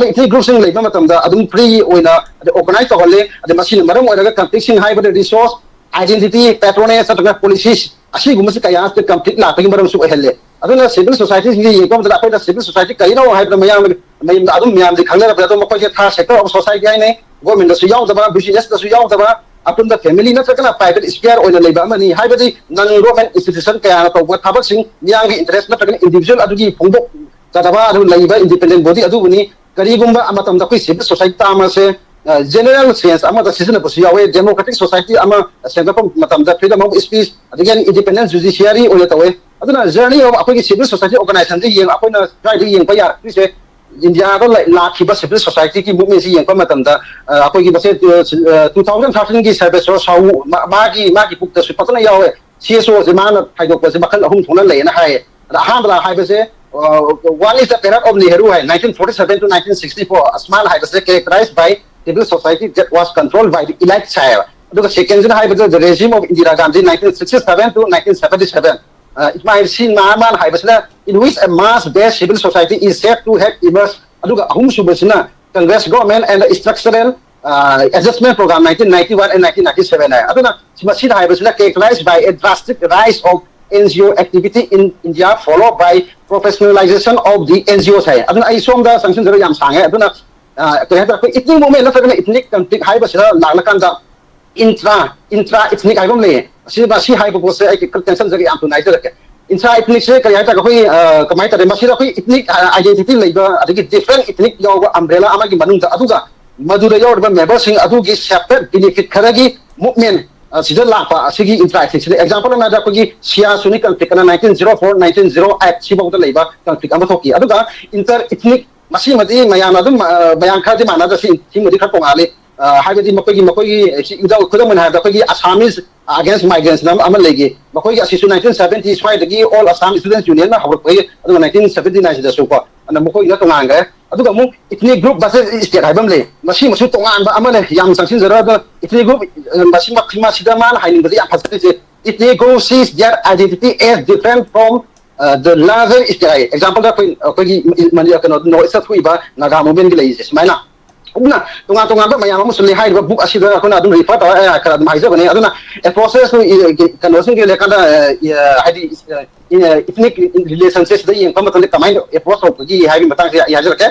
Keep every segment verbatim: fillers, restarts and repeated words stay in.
Ethnic ꯒ꯭ꯔꯨꯞꯁꯤꯡ ꯂꯩꯕ ꯃꯇꯝꯗ ꯑꯗꯨꯝ ꯐ꯭ꯔꯤ ꯑꯣꯏꯅ ꯑꯗꯩ ꯑꯣꯔꯒꯅꯥꯏꯖ ꯇꯧꯍꯜꯂꯦ꯫ ꯑꯗꯩ ꯃꯁꯤꯅ ꯃꯔꯝ ꯑꯣꯏꯔꯒ ꯀꯟꯐ꯭ꯂꯤꯛꯁꯤꯡ ꯍꯥꯏꯕꯗ ꯔꯤꯁꯣꯔꯁ, ꯑꯥꯏꯗꯦꯟꯇꯤꯇꯤ, ꯄꯦꯇ꯭ꯔꯣꯅꯦꯖ ꯅꯠꯇ꯭ꯔꯒ ꯄꯣꯂꯤꯁꯤꯁ ꯑꯁꯤꯒꯨꯝꯕꯁꯤ ꯀꯌꯥ ꯑꯁꯤꯗ ꯀꯟꯐ꯭ꯂꯤꯛ ꯂꯥꯛꯄꯒꯤ ꯃꯔꯝꯁꯨ ꯑꯣꯏꯍꯜꯂꯦ꯫ ꯑꯗꯨꯅ ꯁꯤꯚꯤꯜ ꯁꯣꯁꯥꯏꯇꯤꯁꯤꯡꯁꯦ ꯌꯦꯡꯕ ꯃꯇꯝꯗ ꯑꯩꯈꯣꯏꯅ ꯁꯤꯚꯤꯜ ꯁꯣꯁꯥꯏꯇꯤ ꯀꯔꯤꯅꯣ ꯍꯥꯏꯕꯗ ꯃꯌꯥꯝ ꯃꯌꯥꯝꯗ ꯑꯗꯨꯝ ꯃꯌꯥꯝꯗꯤ ꯈꯪꯅꯔꯕꯅꯤ꯫ ꯑꯗꯣ ꯃꯈꯣꯏꯁꯦ ꯊꯥꯔ ꯁꯦꯛꯇꯔ ꯑꯣꯐ ꯁꯣꯁꯥꯏꯇꯤ ꯍꯥꯏꯅꯩ꯫ ꯒꯣꯔꯃꯦꯟꯗꯁꯨ ꯌꯥꯎꯗꯕ, ꯕꯤꯖꯤꯅꯦꯁꯇꯁꯨ ꯌꯥꯎꯗꯕ, ꯑꯄꯨꯟꯕ ꯐꯦꯃꯤꯂꯤ ꯅꯠꯇ꯭ꯔꯒꯅ ꯄ꯭ꯔꯥꯏꯚꯦꯠ ꯁ꯭ꯄꯤꯌꯔ ꯑꯣꯏꯅ ꯂꯩꯕ ꯑꯃꯅꯤ꯫ ꯍꯥꯏꯕꯗꯤ ꯅꯟ ꯒꯣꯔꯃꯦꯟ ꯏꯟꯁꯇꯤꯇ꯭ꯌꯨꯁꯟ ꯀꯌꯥꯅ ꯇꯧꯕ ꯊꯕꯛꯁꯤꯡ ꯃꯤꯌꯥꯝꯒꯤ ꯏꯟꯇꯔꯦꯁ ꯅꯠꯇ꯭ꯔꯒꯅ ꯏꯟꯗꯤꯚꯤꯖꯨꯋꯦꯜ ꯑꯗꯨꯒꯤ ꯐꯣꯡꯗꯣꯛꯀꯗꯕ ꯑꯗꯨ ꯂꯩꯕ ꯏꯟꯗꯤꯄꯦꯟꯗꯦꯟ ꯕꯣꯗꯤ ꯑꯗꯨꯕꯨꯅꯤ꯫ ꯀꯔꯤꯒꯨꯝꯕ ꯃꯇꯝꯗ ꯑꯩꯈꯣꯏ ꯁꯤꯚꯤꯜ ꯁꯣꯁꯥꯏꯇꯤ ꯇꯥꯝ ꯑꯁꯦ ꯖꯦꯅꯔꯦꯜ ꯁꯦꯟꯁ ꯑꯃꯗ ꯁꯤꯖꯤꯟꯅꯕꯁꯨ ꯌꯥꯎꯋꯦ꯫ ꯗꯦꯃꯣꯀ꯭ꯔꯦꯇꯤꯛ ꯁꯣꯁꯥꯏꯇꯤ ꯑꯃ ꯁꯦꯝꯒꯠꯄ ꯃꯇꯝꯗ ꯐ꯭ꯔꯤꯗꯝ ꯑꯣꯐ ꯁ꯭ꯄꯤꯆ ꯑꯗꯒꯤ ꯏꯟꯗꯤꯄꯦꯟꯗꯦꯟ ꯖꯨꯗꯤꯁꯤꯌꯥꯔꯤ ꯑꯣꯏꯅ ꯇꯧꯋꯦ꯫ ꯑꯗꯨꯅ ꯖꯔꯅꯤ ꯑꯣꯐ ꯑꯩꯈꯣꯏꯒꯤ ꯁꯤꯚꯤꯜ ꯁꯣꯁꯥꯏꯇꯤ ꯑꯣꯔꯒꯅꯥꯏꯖꯦꯁꯟꯁꯦ ꯌꯦꯡ ꯑꯩꯈꯣꯏꯅ ꯁ꯭ꯋꯥꯏꯗ ꯌꯦꯡꯕ ꯌꯥꯔꯛꯇ꯭ꯔꯤꯁꯦ ꯏꯟꯗꯤꯌꯥꯗ ꯂꯩ- ꯂꯥꯛꯈꯤꯕ ꯁꯤꯚꯤꯜ ꯁꯣꯁꯥꯏꯇꯤꯒꯤ ꯃꯨꯞꯃꯦꯟꯁꯤ ꯌꯦꯡꯕ ꯃꯇꯝꯗ ꯑ, ꯑꯩꯈꯣꯏꯒꯤ ꯃꯁꯦ ꯇꯨ ꯊꯥꯎꯖꯟ ꯊꯥꯔꯇꯤꯟꯒꯤ ꯁꯔꯕꯦꯁꯣꯔ ꯁꯥꯍꯨ ꯃꯥ- ꯃꯥꯒꯤ ꯃꯥꯒꯤ ꯕꯨꯛꯇꯁꯨ ꯐꯖꯅ ꯌꯥꯎꯋꯦ꯫ ꯁꯤ ꯑꯦꯁ ꯑꯣꯁꯦ ꯃꯥꯅ ꯈꯥꯏꯗꯣꯛꯄꯁꯦ ꯃꯈꯜ ꯑꯍꯨꯝ ꯊꯣꯛꯅ ꯂꯩꯌꯦꯅ ꯍꯥꯏꯌꯦ꯫ ꯑꯗ ꯑꯍꯥꯟꯕꯗ ꯍꯥꯏꯕꯁꯦ one is the period of Nehru ꯍꯥꯏ, nineteen forty seven to nineteen sixty four ꯑꯁꯃꯥꯟ ꯍꯥꯏꯕꯁꯦ characterise by civil society that was control by the elites ꯍꯥꯏꯌꯦꯕ꯫ ꯑꯗꯨꯒ ꯁꯦꯀꯦꯟꯁꯤꯅ ꯍꯥꯏꯕꯗ the regime of Indira Gandhi nineteen sixty seven to nineteen seventy seven. ꯏꯁꯃꯥꯏꯜ ꯁꯤ ꯃꯥꯃꯥꯟ ꯍꯥꯏꯕꯁꯤꯅ in which a mass based civil society is said to have emerged꯫ ꯑꯗꯨꯒ ꯑꯍꯨꯝꯁꯨꯕꯁꯤꯅ Congress government and the structural adjustment program nineteen ninety-one and nineteen ninety-seven ꯍꯥꯏ꯫ ꯑꯗꯨꯅ ꯃꯁꯤꯗ ꯍꯥꯏꯕꯁꯤꯅ characterized by a drastic rise of N G O activity in India followed by professionalization of the N G Os ꯍꯥꯏ꯫ ꯑꯗꯨꯅ ꯑꯩ ꯁꯣꯝꯗ ꯆꯪꯁꯤꯟꯖꯔꯣꯏ, ꯌꯥꯝ ꯁꯥꯡꯉꯦ꯫ ꯑꯗꯨꯅ ꯑ, ꯀꯔꯤ ꯍꯥꯏꯇꯥꯔꯦ, ꯑꯩꯈꯣꯏ ethnic movement ꯅꯠꯇ꯭ꯔꯒꯅ ethnic conflict ꯍꯥꯏꯕꯁꯤꯗ ꯂꯥꯛꯂꯀꯥꯟꯗ intra intra ethnic ꯍꯥꯏꯕ ꯑꯃ ꯂꯩꯌꯦ꯫ ꯑꯁꯤ ꯃꯁꯤ ꯍꯥꯏꯕ ꯄꯣꯠꯁꯦ ꯑꯩ ꯈꯤꯇꯪ ꯇꯦꯟꯁꯟꯖꯒꯦ, ꯌꯥꯝ ꯊꯨꯅ ꯍꯥꯏꯖꯔꯛꯀꯦ꯫ Intra ethnicꯁꯦ ꯀꯔꯤ ꯍꯥꯏꯇꯥꯔꯦ, ꯑꯩꯈꯣꯏ ꯑ, ꯀꯃꯥꯏ ꯍꯥꯏꯇꯥꯔꯦ, ꯃꯁꯤꯗ ꯑꯩꯈꯣꯏ ethnic identity ꯂꯩꯕ ꯑꯗꯒꯤ different ethnic ꯌꯥꯎꯕ umbrella ꯑꯃꯒꯤ ꯃꯅꯨꯡꯗ, ꯑꯗꯨꯒ ꯃꯗꯨꯗ ꯌꯥꯎꯔꯤꯕ memberꯁꯤꯡ ꯑꯗꯨꯒꯤ separate benefit ꯈꯔꯒꯤ movement ꯑ, ꯁꯤꯗ ꯂꯥꯛꯄ ꯑꯁꯤꯒꯤ intra ethnicꯁꯤꯗ꯫ Example ꯑꯃꯗ ꯑꯩꯈꯣꯏꯒꯤ ꯁꯤꯌꯥ ꯁꯨꯅꯤ conflict ꯑꯅ nineteen zero four nineteen zero eight ꯁꯤꯐꯥꯎꯗ ꯂꯩꯕ conflict ꯑꯃ ꯊꯣꯛꯈꯤ꯫ ꯑꯗꯨꯒ inter ethnic, ꯃꯁꯤꯃꯗꯤ ꯃꯌꯥꯝꯅ ꯑꯗꯨꯝ ꯑ, ꯃꯌꯥꯝ ꯈꯔꯗꯤ ꯃꯥꯟꯅꯗ꯭ꯔꯁꯨ ꯁꯤꯃꯗꯤ ꯈꯔ ꯇꯣꯡꯉꯥꯜꯂꯤ꯫ ꯑ, ꯍꯥꯏꯕꯗꯤ ꯃꯈꯣꯏꯒꯤ ꯃꯈꯣꯏꯒꯤ ꯁꯤ ꯏꯗ- ꯈꯨꯗꯝ ꯑꯣꯏꯅ ꯍꯥꯏꯔꯕꯗ ꯑꯩꯈꯣꯏꯒꯤ Assamese against migrants ꯑꯃ ꯑꯃ ꯂꯩꯈꯤ꯫ ꯃꯈꯣꯏꯒꯤ ꯑꯁꯤꯁꯨ nineteen seventy ꯁ꯭ꯋꯥꯏꯗꯒꯤ All Assam Students Unionꯅ ꯍꯧꯔꯛꯄꯒꯤ, ꯑꯗꯨꯒ nineteen seventy nineꯁꯤꯗꯁꯨ ꯀꯣ, ꯑꯗꯨꯅ ꯃꯈꯣꯏꯒꯤꯅ ꯇꯣꯉꯥꯟꯈ꯭ꯔꯦ꯫ ꯑꯗꯨꯒ ꯑꯃꯨꯛ ethnic group versus state ꯍꯥꯏꯕ ꯑꯃ ꯂꯩ꯫ ꯃꯁꯤꯃꯁꯨ ꯇꯣꯉꯥꯟꯕ ꯑꯃꯅ ꯌꯥꯝ ꯆꯪꯁꯤꯟꯖꯔꯣꯏ꯫ ꯑꯗꯨꯅ ethnic group, ꯑ, ꯃꯁꯤ ꯃꯁꯤꯗ ꯃꯥꯅ ꯍꯥꯏꯅꯤꯡꯕꯗꯤ ꯌꯥꯝ ꯐꯖꯔꯤꯁꯦ, ethnic group sees their identity as different from the larger state ꯍꯥꯏ ꯑꯦꯛꯖꯥꯝꯄꯜꯗ ꯑꯩꯈꯣꯏ ꯑꯩꯈꯣꯏꯒꯤ ꯃꯅꯤ ꯀꯩꯅꯣ ꯅꯣꯔꯠ ꯏꯁꯇ ꯊꯣꯛꯏꯕ ꯅꯥꯒꯥ ꯃꯨꯚꯃꯦꯟꯒꯤ ꯂꯩꯔꯤꯁꯦ ꯁꯨꯃꯥꯏꯅ꯫ ꯑꯗꯨꯅ ꯇꯣꯉꯥꯟ ꯇꯣꯉꯥꯟꯕ ꯃꯌꯥꯝ ꯑꯃꯁꯨ ꯂꯩ꯫ ꯍꯥꯏꯔꯤꯕ ꯕꯨꯛ ꯑꯁꯤꯗ ꯑꯩꯈꯣꯏꯅ ꯑꯗꯨꯝ ꯔꯤꯐꯔ ꯇꯧꯔ ꯑꯩ ꯈꯔ ꯑꯗꯨꯝ ꯍꯥꯏꯖꯕꯅꯦ꯫ ꯑꯗꯨꯅ ꯑꯦꯄ꯭ꯔꯣꯁꯦꯁ ꯀꯩꯅꯣꯁꯤꯡꯒꯤ ꯂꯩꯔꯀꯥꯟꯗ ꯍꯥꯏꯗꯤ ꯏꯊꯅꯤꯛ ꯔꯤꯂꯦꯁꯟꯁꯦ ꯁꯤꯗ ꯌꯦꯡꯉꯛꯄ ꯃꯇꯝꯗ ꯀꯃꯥꯏꯅ ꯑꯦꯄ꯭ꯔꯣꯁ ꯇꯧꯔꯛꯄꯒꯦ ꯍꯥꯏꯕꯒꯤ ꯃꯇꯥꯡꯁꯦ ꯑꯩ ꯍꯥꯏꯖꯔꯛꯀꯦ꯫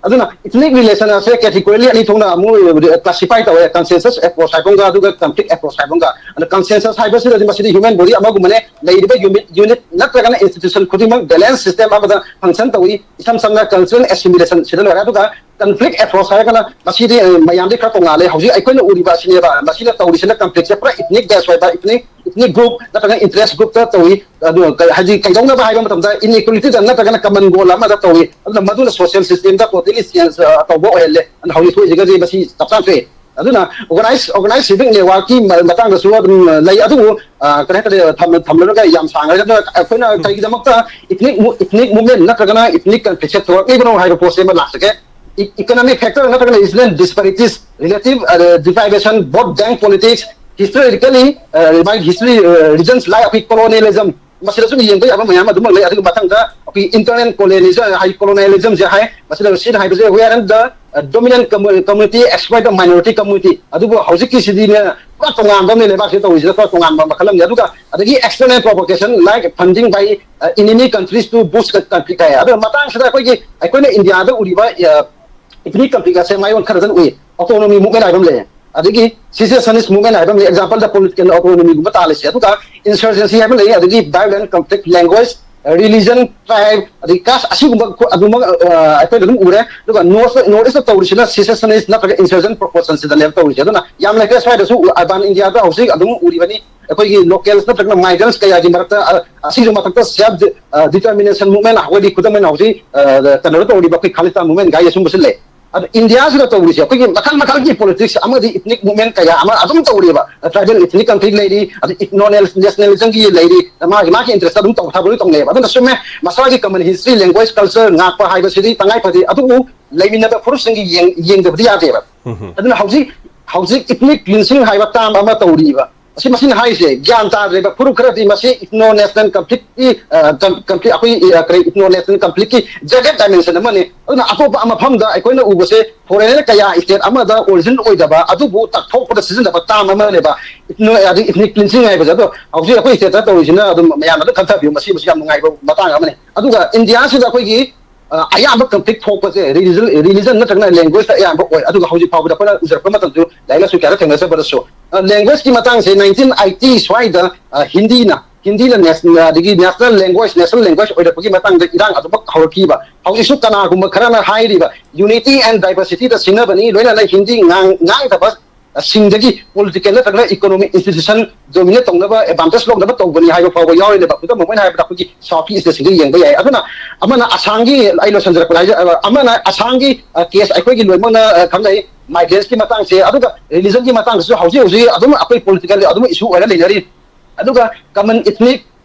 ꯑꯗꯨꯅ ꯏꯊꯅꯤꯛ ꯔꯤꯂꯦꯁꯟ ꯑꯁꯦ ꯀꯦꯇꯤꯒꯣꯔꯤꯀꯦꯜꯂꯤ ꯑꯅꯤ ꯊꯣꯛꯅ ꯑꯃꯨꯛ ꯀ꯭ꯂꯥꯁꯤꯐꯥꯏ ꯇꯧꯋꯦ, ꯀꯟꯁꯦꯟꯁꯁ ꯑꯦꯄ꯭ꯔꯣꯁ ꯍꯥꯏꯕ ꯑꯃꯒ ꯑꯗꯨꯒ ꯀꯟꯐ꯭ꯂꯤꯛ ꯑꯦꯄ꯭ꯔꯣꯁ ꯍꯥꯏꯕ ꯑꯃꯒ꯫ ꯑꯗꯨꯅ ꯀꯟꯁꯦꯟꯁꯁ ꯍꯥꯏꯕꯁꯤꯗꯗꯤ ꯃꯁꯤꯗꯤ ꯍ꯭ꯌꯨꯃꯦꯟ ꯕꯣꯗꯤ ꯑꯃꯒꯨꯝꯕꯅꯦ, ꯂꯩꯔꯤꯕ ꯌꯨꯅꯤꯠ ꯌꯨꯅꯤꯠ ꯅꯠꯇ꯭ꯔꯒꯅ ꯏꯟꯁꯇꯤꯇ꯭ꯌꯨꯁꯟ ꯈꯨꯗꯤꯡꯃꯛ ꯕꯦꯂꯦꯟꯁ ꯁꯤꯁꯇꯦꯝ ꯑꯃꯗ ꯐꯪꯁꯟ ꯇꯧꯏ꯫ ꯏꯁꯝ ꯁꯝꯅ ꯀꯜꯆꯔꯦꯜ ꯑꯦꯁꯤꯃꯤꯂꯦꯁꯟ ꯁꯤꯗ ꯂꯣꯏꯔꯦ꯫ ꯑꯗꯨꯒ ꯀꯟꯐ꯭ꯂꯤꯛ ꯑꯦꯄ꯭ꯔꯣꯁ ꯍꯥꯏꯔꯒꯅ ꯃꯁꯤꯗꯤ ꯃꯌꯥꯝꯗꯤ ꯈꯔ ꯇꯣꯡꯉꯥꯜꯂꯦ꯫ ꯍꯧꯖꯤꯛ ꯑꯩꯈꯣꯏꯅ ꯎꯔꯤꯕ ꯑꯁꯤꯅꯦꯕ, ꯃꯁꯤꯅ ꯇꯧꯔꯤꯁꯤꯅ ꯀꯟꯐ꯭ꯂꯤꯛꯁꯦ ꯄꯨꯔꯥ ꯏꯊꯅꯤꯛ ꯕꯦꯁ ꯑꯣꯏꯕ, ꯏꯊꯅꯤꯛ ꯏꯊꯅꯤꯛ ꯒ꯭ꯔꯨꯞ ꯅꯠꯇ꯭ꯔꯒ ꯏꯟꯇꯔꯦꯁ ꯒ꯭ꯔꯨꯞꯇ ꯇꯧꯏ꯫ ꯑꯗꯨ ꯀ- ꯍꯥꯏꯗꯤ ꯀꯩꯗꯧꯅꯕ ꯍꯥꯏꯕ ꯃꯇꯝꯗ ꯏꯟꯏꯀ꯭ꯋꯦꯂꯤꯇꯤꯗ ꯅꯠꯇ꯭ꯔꯒꯅ ꯀꯃꯟ ꯒꯣꯜ ꯑꯃꯗ ꯇꯧꯏ꯫ ꯑꯗꯨꯅ ꯃꯗꯨꯅ ꯁꯣꯁꯤꯌꯦꯜ ꯁꯤꯁꯇꯦꯝꯗ ꯇꯣꯇꯦꯂꯤ ꯆꯦꯟꯖ ꯇꯧꯕ ꯑꯣꯏꯍꯜꯂꯦ꯫ ꯑꯗꯨꯅ ꯍꯧꯖꯤꯛ ꯊꯣꯛꯏꯁꯤꯒꯗꯤ ꯃꯁꯤ ꯆꯞ ꯆꯥꯅ ꯊꯣꯛꯑꯦ꯫ ꯑꯗꯨꯅ ꯑꯣꯔꯒꯅꯥꯏꯁ ꯑꯣꯔꯒꯅꯥꯏꯁ ꯁꯤꯚꯤꯛ ꯅꯦꯠꯋꯥꯔꯛꯀꯤ ꯃ- ꯃꯇꯥꯡꯗꯁꯨ ꯑꯗꯨꯝ ꯂꯩ꯫ ꯑꯗꯨꯕꯨ ꯑ, ꯀꯔꯤ ꯍꯥꯏꯇꯥꯔꯦ, ꯊꯝ- ꯊꯝꯂꯔꯒ ꯌꯥꯝ ꯁꯥꯡꯉꯦ꯫ ꯑꯗꯨꯅ ꯑꯩꯈꯣꯏꯅ ꯀꯔꯤꯒꯤꯗꯃꯛꯇ ꯏꯊꯅꯤꯛ ꯏꯊꯅꯤꯛ ꯃꯨꯚꯃꯦꯟ ꯅꯠꯇ꯭ꯔꯒꯅ ꯏꯊꯅꯤꯛ ꯀꯟꯐ꯭ꯂꯤꯛꯁꯦ ꯊꯣꯛꯂꯛꯂꯤꯕꯅꯣ ꯍꯥꯏꯕ ꯄꯣꯠꯁꯦ ꯑꯃ ꯂꯥꯛꯆꯒꯦ꯫ ꯏꯀꯣꯅꯣꯃꯤꯛ ꯐꯦꯛꯇꯔ ꯅꯠꯇ꯭ꯔꯒꯅ regional disparities, relative deprivation, vote bank politics, historically ꯃꯥꯒꯤ ꯍꯤꯁꯇꯣꯔꯤ, ꯔꯤꯖꯟꯁ ꯂꯥꯏꯛ ꯑꯩꯈꯣꯏ ꯀꯣꯂꯣꯅꯤꯌꯦꯂꯤꯖꯝ, ꯃꯁꯤꯗꯁꯨ ꯌꯦꯡꯕ ꯌꯥꯕ ꯃꯌꯥꯝ ꯑꯗꯨꯃꯛ ꯂꯩ꯫ ꯑꯗꯨꯒ ꯃꯊꯪꯗ ꯑꯩꯈꯣꯏ ꯏꯟꯇꯔꯅꯦꯜ ꯀꯣꯂꯣꯅꯤꯌꯦꯂꯤꯖꯝ ꯍꯥꯏ, ꯀꯣꯂꯣꯅꯤꯌꯦꯂꯤꯖꯝꯁꯦ ꯍꯥꯏ꯫ ꯃꯁꯤꯗ ꯁꯤꯅ ꯍꯥꯏꯕꯁꯦ we are in the dominant community exploit the minority community꯫ ꯑꯗꯨꯕꯨ ꯍꯧꯖꯤꯛꯀꯤꯁꯤꯗꯤꯅꯦ ꯄꯨꯔꯥ ꯇꯣꯉꯥꯟꯕ ꯑꯃꯅꯦ, ꯂꯩꯕꯥꯛꯁꯤꯗ ꯇꯧꯔꯤꯁꯤꯅ ꯄꯨꯔꯥ ꯇꯣꯉꯥꯟꯕ ꯃꯈꯜ ꯑꯃꯅꯤ꯫ ꯑꯗꯨꯒ ꯑꯗꯒꯤ external provocation like funding by enemy countries to boost conflict ꯍꯥꯏ꯫ ꯑꯗꯨꯅ ꯃꯇꯥꯡꯁꯤꯗ ꯑꯩꯈꯣꯏꯒꯤ ꯑꯩꯈꯣꯏꯅ ꯏꯟꯗꯤꯌꯥꯗ ꯎꯔꯤꯕ ꯏꯊꯅꯤꯛ ꯀꯟꯐ꯭ꯂꯤꯛ ꯑꯁꯦ ꯃꯥꯏꯑꯣꯟ ꯈꯔꯗꯅ ꯎꯏ꯫ ꯑꯣꯇꯣꯅꯣꯃꯤ ꯃꯨꯚꯃꯦꯟ ꯍꯥꯏꯕ ꯑꯃ ꯂꯩ, ꯑꯗꯒꯤ ꯁꯤꯁꯦꯁꯅꯤꯁ ꯃꯨꯚꯃꯦꯟ ꯍꯥꯏꯕ ꯑꯃ ꯂꯩ꯫ ꯑꯦꯛꯖꯥꯝꯄꯜꯗ ꯄꯣꯂꯤꯇꯤꯀꯦꯜ ꯑꯣꯇꯣꯅꯣꯃꯤꯒꯨꯝꯕ ꯇꯥꯜꯂꯁꯦ꯫ ꯑꯗꯨꯒ ꯏꯟꯁꯔꯖꯦꯟꯁꯤ ꯍꯥꯏꯕ ꯂꯩ, ꯑꯗꯒꯤ ꯚꯥꯏꯑꯣꯂꯦꯟ ꯀꯟꯐ꯭ꯂꯤꯛ, ꯂꯦꯡꯒ꯭ꯋꯦꯖ, ꯔꯤꯂꯤꯖꯟ, ꯇ꯭ꯔꯥꯏꯕ, ꯑꯗꯒꯤ ꯀꯥꯁ ꯑꯁꯤꯒꯨꯝꯕ ꯈꯨ- ꯑꯗꯨꯃꯛ ꯑ, ꯑꯩꯈꯣꯏꯅ ꯑꯗꯨꯝ ꯎꯔꯦ꯫ ꯑꯗꯨꯒ ꯅꯣꯔꯠ ꯅꯣꯔꯠ ꯏꯁꯇ ꯇꯧꯔꯤꯁꯤꯅ ꯁꯤꯁꯦꯁꯅꯤꯁ ꯅꯠꯇ꯭ꯔꯒ ꯏꯟꯁꯔꯖꯦꯟ ꯄ꯭ꯔꯣꯄꯣꯁꯟꯁꯤꯗꯅꯦꯕ ꯇꯧꯔꯤꯁꯦ꯫ ꯑꯗꯨꯅ ꯌꯥꯝ ꯂꯩꯇ꯭ꯔꯦ ꯁ꯭ꯋꯥꯏꯗꯁꯨ, ꯑꯔꯕꯥꯟ ꯏꯟꯗꯤꯌꯥꯗ ꯍꯧꯖꯤꯛ ꯑꯗꯨꯝ ꯎꯔꯤꯕꯅꯤ꯫ ꯑꯩꯈꯣꯏꯒꯤ ꯂꯣꯀꯦꯜꯁ ꯅꯠꯇ꯭ꯔꯒꯅ ꯃꯥꯏꯒ꯭ꯔꯦꯟꯁ ꯀꯌꯥꯒꯤ ꯃꯔꯛꯇ ꯑ, ꯑꯁꯤꯒꯤ ꯃꯊꯛꯇ ꯁꯦꯜꯐ ꯗꯤꯇꯔꯃꯤꯅꯦꯁꯟ ꯃꯨꯚꯃꯦꯟ, ꯑꯩꯈꯣꯏꯗꯤ ꯈꯨꯗꯝ ꯑꯣꯏꯅ ꯍꯧꯖꯤꯛ ꯑ, ꯀꯩꯅꯣꯗ ꯇꯧꯔꯤꯕ ꯑꯩꯈꯣꯏ ꯈꯥꯂꯤꯁꯇꯥꯟ ꯃꯨꯚꯃꯦꯟ ꯀꯥꯏ ꯑꯁꯨꯝꯕꯁꯨ ꯂꯩ꯫ ꯑꯗꯣ ꯏꯟꯗꯤꯌꯥꯁꯤꯗ ꯇꯧꯔꯤꯁꯦ ꯑꯩꯈꯣꯏꯒꯤ ꯃꯈꯜ ꯃꯈꯜꯒꯤ ꯄꯣꯂꯤꯇꯤꯛꯁ ꯑꯃꯗꯤ ꯏꯊꯅꯤꯛ ꯃꯨꯚꯃꯦꯟ ꯀꯌꯥ ꯑꯃ ꯑꯗꯨꯝ ꯇꯧꯔꯤꯑꯕ꯫ ꯇ꯭ꯔꯥꯏꯕꯦꯜ ꯏꯊꯅꯤꯛ ꯀꯟꯐ꯭ꯂꯤꯛ ꯂꯩꯔꯤ, ꯑꯗ ꯅꯦꯁꯅꯦꯂꯤꯖꯝꯒꯤ ꯂꯩꯔꯤ, ꯃꯥꯒꯤ ꯃꯥꯒꯤ ꯏꯟꯇꯔꯦꯁꯇ ꯑꯗꯨꯝ ꯇꯧ ꯊꯕꯛ ꯂꯣꯏ ꯇꯧꯅꯩꯑꯕ꯫ ꯑꯗꯨꯅ ꯆꯨꯝꯃꯦ, ꯃꯁꯥꯒꯤ ꯀꯃꯟ ꯍꯤꯁꯇ꯭ꯔꯤ, ꯂꯦꯡꯒ꯭ꯋꯦꯖ, ꯀꯜꯆꯔ ꯉꯥꯛꯄ ꯍꯥꯏꯕꯁꯤꯗꯤ ꯇꯉꯥꯏ ꯐꯗꯦ꯫ ꯑꯗꯨꯕꯨ ꯂꯩꯃꯤꯟꯅꯕ ꯐꯨꯔꯨꯞꯁꯤꯡꯒꯤ ꯌꯦꯡ- ꯌꯦꯡꯗꯕꯗꯤ ꯌꯥꯗꯦꯕ꯫ ꯑꯗꯨꯅ ꯍꯧꯖꯤꯛ ꯍꯧꯖꯤꯛ ꯏꯊꯅꯤꯛ ꯀ꯭ꯂꯤꯟꯁꯤꯡ ꯍꯥꯏꯕ ꯇꯥꯝ ꯑꯃ ꯇꯧꯔꯤꯕ꯫ ꯑꯁꯤ ꯃꯁꯤꯅ ꯍꯥꯏꯔꯤꯁꯦ ꯒ꯭ꯌꯥꯟ ꯇꯥꯗ꯭ꯔꯦꯕ꯫ ꯐꯨꯔꯨꯞ ꯈꯔꯗꯤ ꯃꯁꯤ ꯏꯊꯅꯣ ꯅꯦꯁꯅꯦꯜ ꯀꯟꯐ꯭ꯂꯤꯛꯀꯤ ꯀꯟꯐ꯭ꯂꯤꯛ ꯑꯩꯈꯣꯏ ꯀꯔꯤ ꯏꯊꯅꯣ ꯅꯦꯁꯅꯦꯜ ꯀꯟꯐ꯭ꯂꯤꯛꯀꯤ ꯖꯦꯗꯦꯠ ꯗꯥꯏꯃꯦꯟꯁꯟ ꯑꯃꯅꯤ꯫ ꯑꯗꯨꯅ ꯑꯇꯣꯞꯄ ꯃꯐꯝꯗ ꯑꯩꯈꯣꯏꯅ ꯎꯕꯁꯦ ꯐꯣꯔꯦꯟꯅꯔ ꯀꯌꯥ ꯁ꯭ꯇꯦꯠ ꯑꯃꯗ ꯑꯣꯔꯤꯖꯤꯟ ꯑꯣꯏꯗꯕ ꯑꯗꯨꯕꯨ ꯇꯥꯛꯊꯣꯛꯄꯗ ꯁꯤꯖꯤꯟꯅꯕ ꯇꯥꯝ ꯑꯃꯅꯦꯕ ꯏꯊꯅꯤꯛ ꯀ꯭ꯂꯤꯟꯁꯤꯡ ꯍꯥꯏꯕꯁꯦ꯫ ꯑꯗꯣ ꯍꯧꯖꯤꯛ ꯑꯩꯈꯣꯏ ꯁ꯭ꯇꯦꯠꯇ ꯇꯧꯔꯤꯁꯤꯅ ꯑꯗꯨꯝ ꯃꯌꯥꯝꯅ ꯑꯗꯨꯝ ꯈꯟꯊꯕꯤꯌꯨ, ꯃꯁꯤꯃꯁꯨ ꯌꯥꯝ ꯅꯨꯡꯉꯥꯏꯕ ꯃꯇꯥꯡ ꯑꯃꯅꯤ꯫ ꯑꯗꯨꯒ ꯏꯟꯗꯤꯌꯥꯁꯤꯗ ꯑꯩꯈꯣꯏꯒꯤ ꯑ, ꯑꯌꯥꯝꯕ ꯀꯟꯐ꯭ꯂꯤꯛ ꯊꯣꯛꯄꯁꯦ ꯔꯤꯂꯤꯖꯟ ꯔꯤꯂꯤꯖꯟ ꯅꯠꯇ꯭ꯔꯒꯅ ꯂꯦꯡꯒ꯭ꯋꯦꯖꯇ ꯑꯌꯥꯝꯕ ꯑꯣꯏ꯫ ꯑꯗꯨꯒ ꯍꯧꯖꯤꯛ ꯐꯥꯎꯕꯗ ꯑꯩꯈꯣꯏꯅ ꯎꯖꯔꯛꯄ ꯃꯇꯝꯗꯁꯨ ꯂꯥꯏꯔꯤꯛ ꯂꯥꯏꯁꯨ ꯀꯌꯥꯗ ꯊꯦꯡꯅꯖꯕꯗꯁꯨ ꯂꯦꯡꯒ꯭ꯋꯦꯖꯀꯤ ꯃꯇꯥꯡꯁꯦ ꯅꯥꯏꯟꯇꯤꯟ ꯑꯥꯏꯇꯤ ꯁ꯭ꯋꯥꯏꯗ ꯑ, ꯍꯤꯟꯗꯤꯅ ꯍꯤꯟꯗꯤꯅ ꯅꯦꯁ- ꯑꯗꯒꯤ ꯅꯦꯁꯅꯦꯜ ꯂꯦꯡꯒ꯭ꯋꯦꯖ ꯅꯦꯁꯅꯦꯜ ꯂꯦꯡꯒ꯭ꯋꯦꯖ ꯑꯣꯏꯔꯛꯄꯒꯤ ꯃꯇꯥꯡꯗ ꯏꯔꯥꯡ ꯑꯗꯨꯃꯛ ꯍꯧꯔꯛꯈꯤꯕ꯫ ꯍꯧꯖꯤꯛꯁꯨ ꯀꯅꯥꯒꯨꯝꯕ ꯈꯔꯅ ꯍꯥꯏꯔꯤꯕ ꯌꯨꯅꯤꯇꯤ ꯑꯦꯟ ꯗꯥꯏꯕꯔꯁꯤꯇꯤꯗ ꯁꯤꯟꯅꯕꯅꯤ, ꯂꯣꯏꯅꯅ ꯍꯤꯟꯗꯤ ꯉꯥꯡ- ꯉꯥꯡꯗꯕ ꯁꯤꯡꯗꯒꯤ ꯄꯣꯂꯤꯇꯤꯀꯦꯜ ꯅꯠꯇ꯭ꯔꯒꯅ ꯏꯀꯣꯅꯣꯃꯤꯛ ꯏꯟꯁꯇꯤꯇ꯭ꯌꯨꯁꯟ ꯗꯣꯃꯤꯅꯦꯠ ꯇꯧꯅꯕ ꯑꯦꯗꯚꯥꯟꯇꯦꯖ ꯂꯧꯅꯕ ꯇꯧꯕꯅꯤ ꯍꯥꯏꯕ ꯐꯥꯎꯕ ꯌꯥꯎꯔꯤꯅꯦꯕ꯫ ꯈꯨꯗꯝ ꯑꯣꯏꯅ ꯍꯥꯏꯔꯕꯗ ꯑꯩꯈꯣꯏꯒꯤ ꯁꯥꯎꯠꯀꯤ ꯁ꯭ꯇꯦꯠꯁꯤꯡꯗ ꯌꯦꯡꯕ ꯌꯥꯏ꯫ ꯑꯗꯨꯅ ꯑꯃꯅ ꯑꯁꯥꯝꯒꯤ, ꯑꯩ ꯂꯣꯏꯁꯤꯟꯖꯔꯛꯄꯗ ꯍꯥꯏꯖ- ꯑ, ꯑꯃꯅ ꯑꯁꯥꯝꯒꯤ ꯀꯦꯁ ꯑꯩꯈꯣꯏꯒꯤ ꯂꯣꯏꯅꯃꯛꯅ ꯑ, ꯈꯪꯅꯩ, ꯃꯥꯏꯒ꯭ꯔꯦꯟꯁꯀꯤ ꯃꯇꯥꯡꯁꯦ꯫ ꯑꯗꯨꯒ ꯔꯤꯂꯤꯖꯟꯒꯤ ꯃꯇꯥꯡꯁꯤꯁꯨ ꯍꯧꯖꯤꯛ ꯍꯧꯖꯤꯛ ꯑꯗꯨꯝ ꯑꯩꯈꯣꯏ ꯄꯣꯂꯤꯇꯤꯀꯦꯜ ꯑꯗꯨꯝ ꯏꯁꯨ ꯑꯣꯏꯔ ꯂꯩꯅꯔꯤ꯫ ꯑꯗꯨꯒ ꯀꯃꯟ ꯏꯊꯅꯤꯛ